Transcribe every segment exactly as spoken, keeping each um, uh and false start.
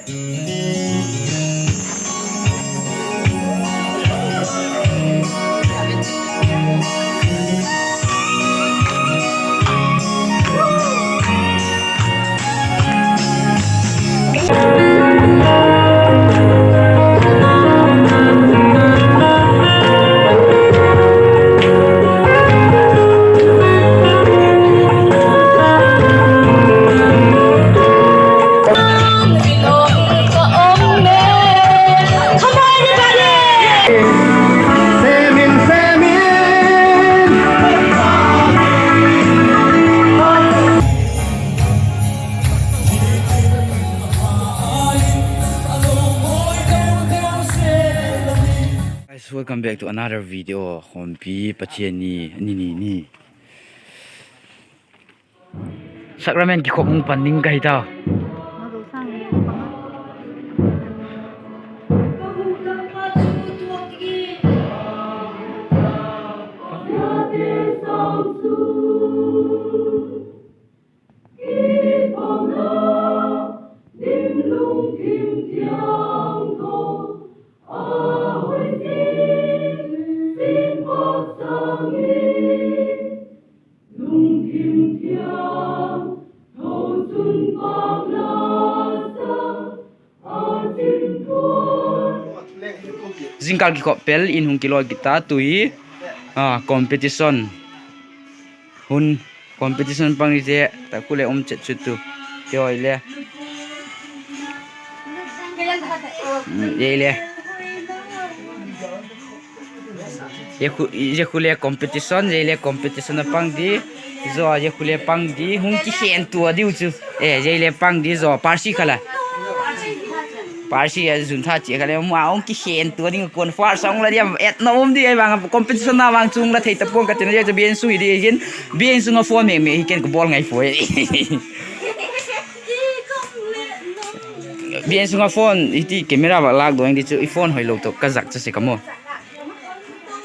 Guys, welcome back to another video. Khawmpi Pathian ni, ni, ni, ni. Sacrament kikhop hung pan ding ka hi ta. Zingkal kikhop pel in hung kilawi kit ta tu hi, a, competition. Hun competition pang hi zia, tak khu le um chet chu tu. Te hoi le. Ei le. Zia khu le competition, zia le competition a pang di. Zaw, zia khu le pang di, hung kikhen tua diu chu. E, zia le pang di zaw, Parsi kha la. Parsi a zun tha chia kha le, ma hung kikhen tua ding kuan first a hung la diam, et na um di, ei vang competition a vang chung la thei ta puang ka tina zia chu bian sui di hin, bian sung a phone mêk mêk hi ken ka bawl ngai puai. Bian sung a phone hi ti camera va lâk dawng di chu i phone hoilo tawh ka zak chu si ka maw.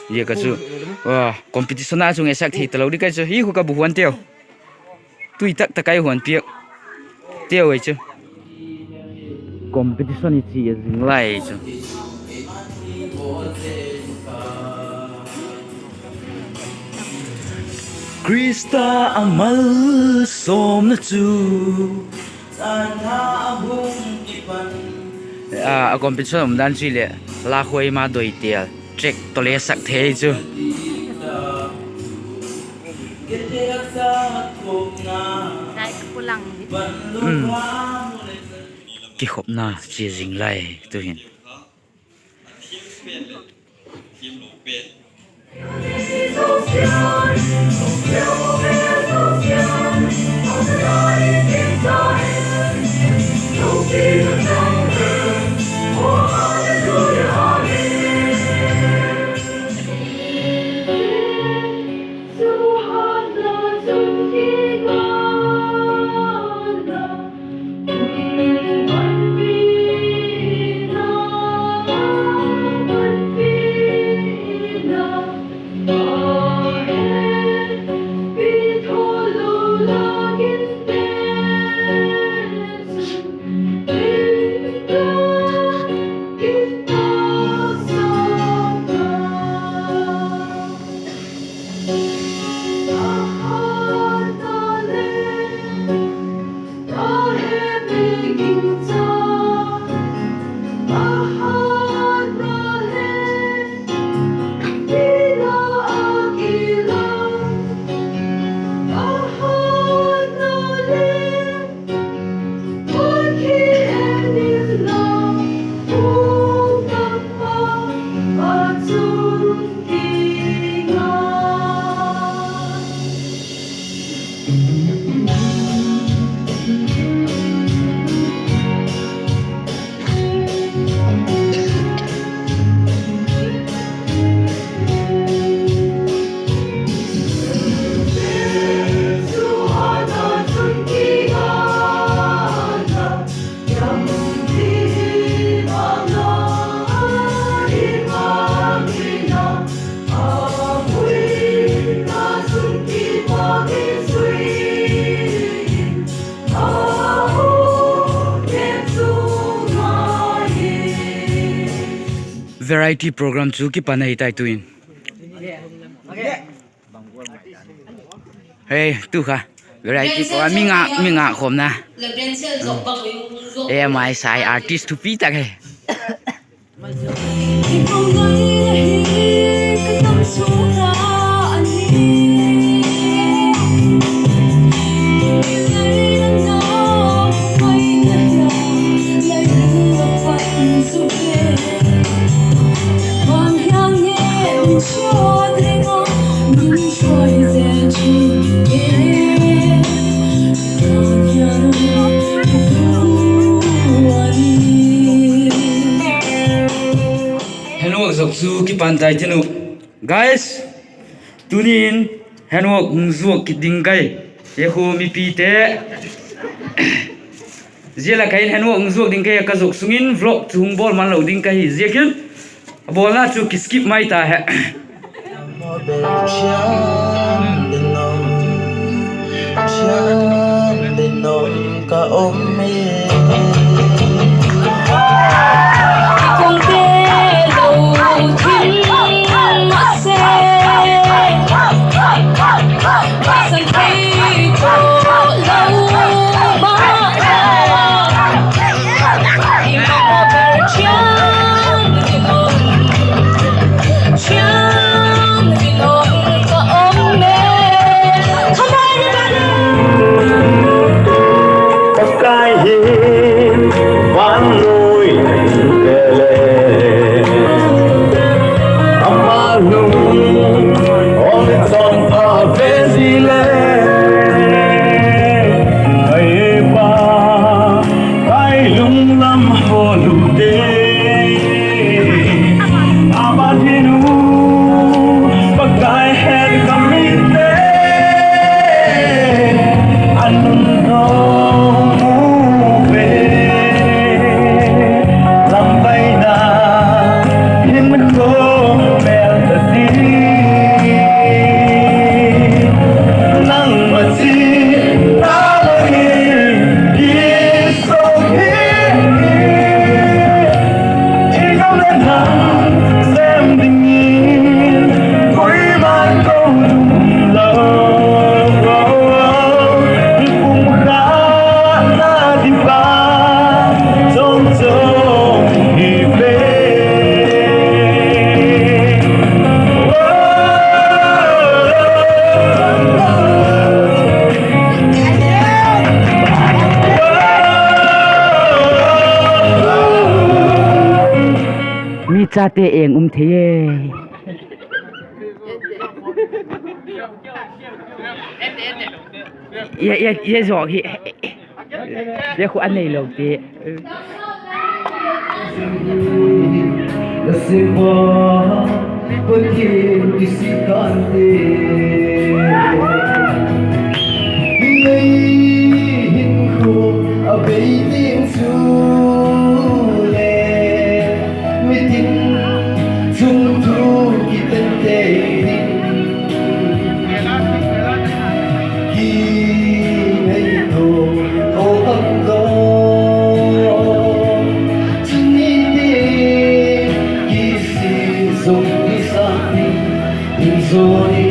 Zia ka chu, competition a chung e sak thei talo di ka chu hi khu ka bu huan teu. Tui tak tak ai huan piak teu ai chu. Competition i chi a zing lai chu. Khrista a malsawmna chu. A, a competition um dan chu i leh, la khoi ma doi tel, track tawh le sak thei chu. Kikhopna chia zing lai tuhin. Variety program chu kipan ahi tai tuin. Hei, tu kha variety program mi ngâk, mi ngâk khawmna. E mai sai artist thupi tak hi. Handwork zuak chu kipan tai tin uh. Guys, tuni'n handwork hung zuak kit ding kai. Zia khu mipite, zia lak ah in handwork hung zuak ding kai, ka zuak sung in vlog chu hung bawl man lo ding ka hi ziakin, a bawlna chu kiskip mai ta he. Pakai hin vannoi le le, ama lung hawng in chawnpha ve zi le, ei Pa, ei lunglam haw lute, a ban hin u, Pakai het ka mite, a nun dong mu ve, lam baina hin kho mel ta ti, nangma chi ta lo hi, i so hi, i gam le thang sem dingin, kuiman ko lum lo, i pum kha na di pa, chom chom hi ve. Mi chate eng um thei e. Zia, zia, zia zawk hi, zia khu a nei lo ti. Nasep a Pathian kisik kante, lei hinkhua a bei ding chu le, mitin chungthu kiten tei ding, ki nei to ko kam to, chuni ti kisi zong kisa ni, ding zo ni.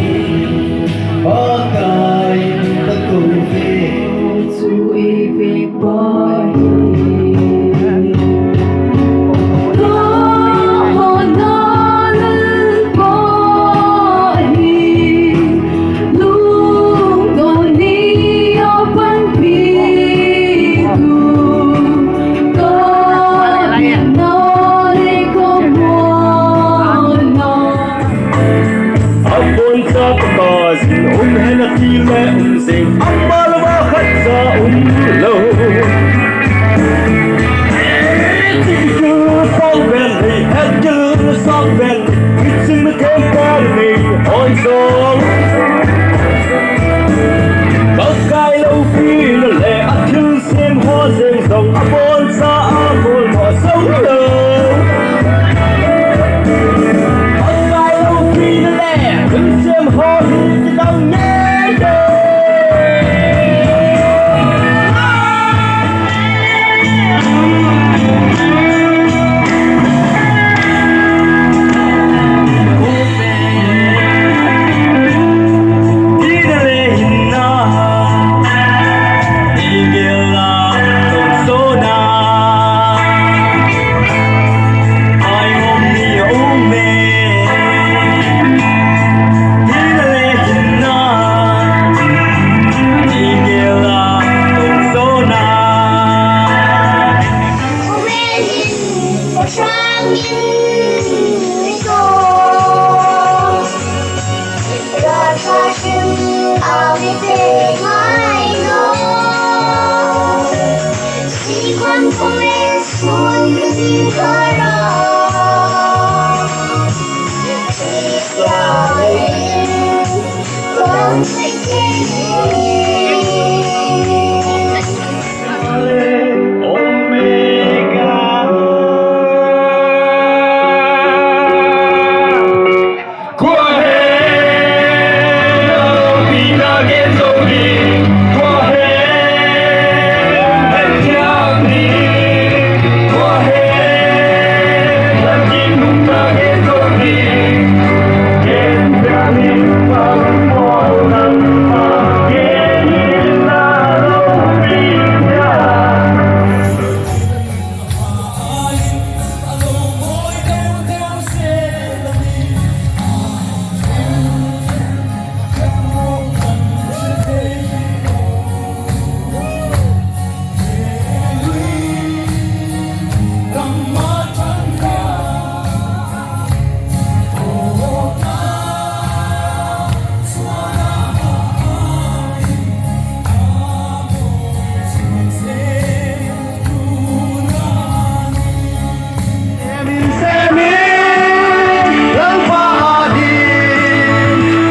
Semin, semin, Lalpa â ding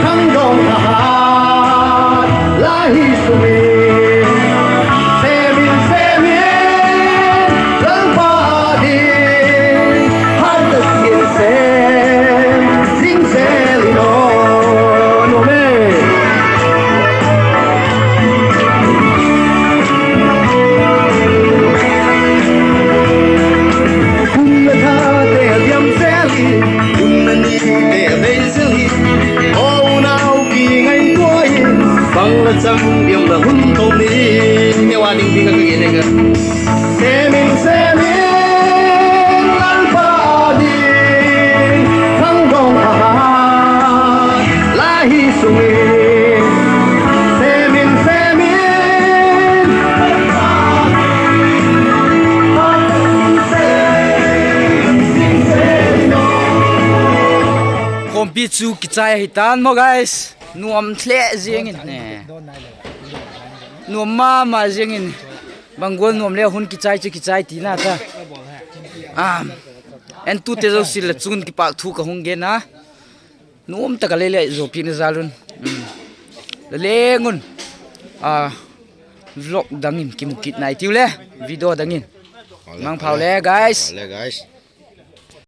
khangdong a hat la hi sung in. Semin, semin, Lalpa â ding hat la sin sem zing zel in aw, nuam e. Kum le thate a liam zel hi, kum le nite a bei zel hi, aw unau ki ngaituai in, bang la chang diam la hun to ni, neu a ding ding a ka gen e ka. Semin, semin, Lalpa ding khangdong a hat la hi sung in. Semin, semin, khawmpi chu kichai ahi ta'n maw guys. Nuam hle ziang in, nuam ma ma ziang in. Bang gual nuam le hun kichai chu kichai tina ta. Entute zosia le chun kipâk thu ka hung gen a. Nuam tak a lei le zuapina zal un. La leng un, vlog dang in kimu kit nai tiu le, video dang in. Mangpha le guys.